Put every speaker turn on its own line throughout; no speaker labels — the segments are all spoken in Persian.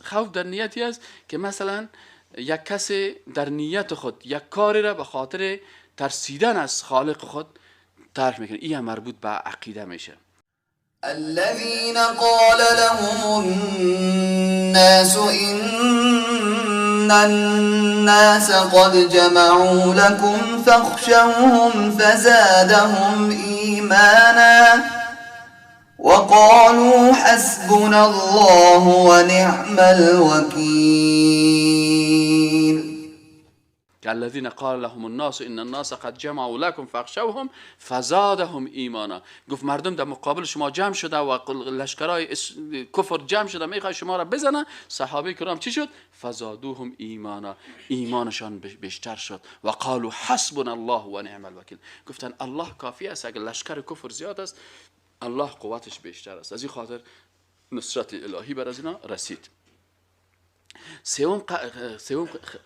خوف در نیتی است که مثلا یک کسی در نیت خود یک کاری را به خاطر ترسیدن از خالق خود ترک میکنه، این مربوط به عقیده میشه.
الذين قال لهم الناس إن الناس قد جمعوا لكم فاخشوهم فزادهم إيمانا وقالوا حسبنا الله ونعم الوكيل.
الذين قال لهم الناس ان الناس قد جمعوا لكم فاخشوهم فزادهم ایمانا. گفت مردم در مقابل شما جمع شده و لشکرای کفر جمع شده میخواد شما را بزنه. صحابه کرام چی شد؟ فزادوهم ایمانا، ایمانشان بیشتر شد. و قالوا حسبنا الله و نعم الوکیل. گفتن الله کافی است، اگر لشکر کفر زیاد است الله قوتش بیشتر است. از این خاطر نصرت الهی بر از اینا رسید. سوم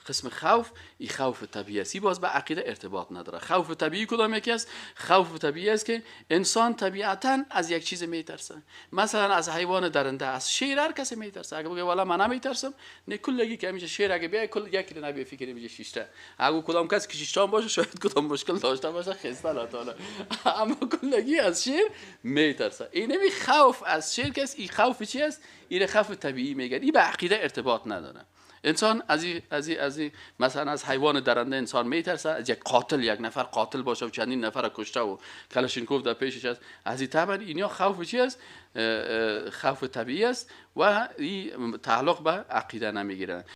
قسم خوف، این خوف طبیعی است، باز به عقیده ارتباط نداره. خوف طبیعی کدام یکی است؟ خوف طبیعی است که انسان طبیعتا از یک چیز میترسه، مثلا از حیوان درنده، از شیر هر کسی میترسه. اگه بگه والا من نمیترسم، نه کلگی که همیشه شیر اگه بیای کل یکی نبی فکر میشه شیشته، اگه کدام کس که شیشته باشه شاید کدام مشکل داشته باشه خسته لا، اما کلگی از شیر میترسه. اینمی خوف از شیر که است، این خوف چی است؟ این خوف طبیعی میگن، این به عقیده ارتباط نداره. انسان از مثلا از حیوان درنده انسان میترسه، از یک قاتل، یک نفر قاتل باشه و چندین نفر کشته و کلاشینکوف در پیشش است، از این طبعا اینا خوف چی است؟ خوف طبیعی است و این تعلق به عقیده نمیگیره.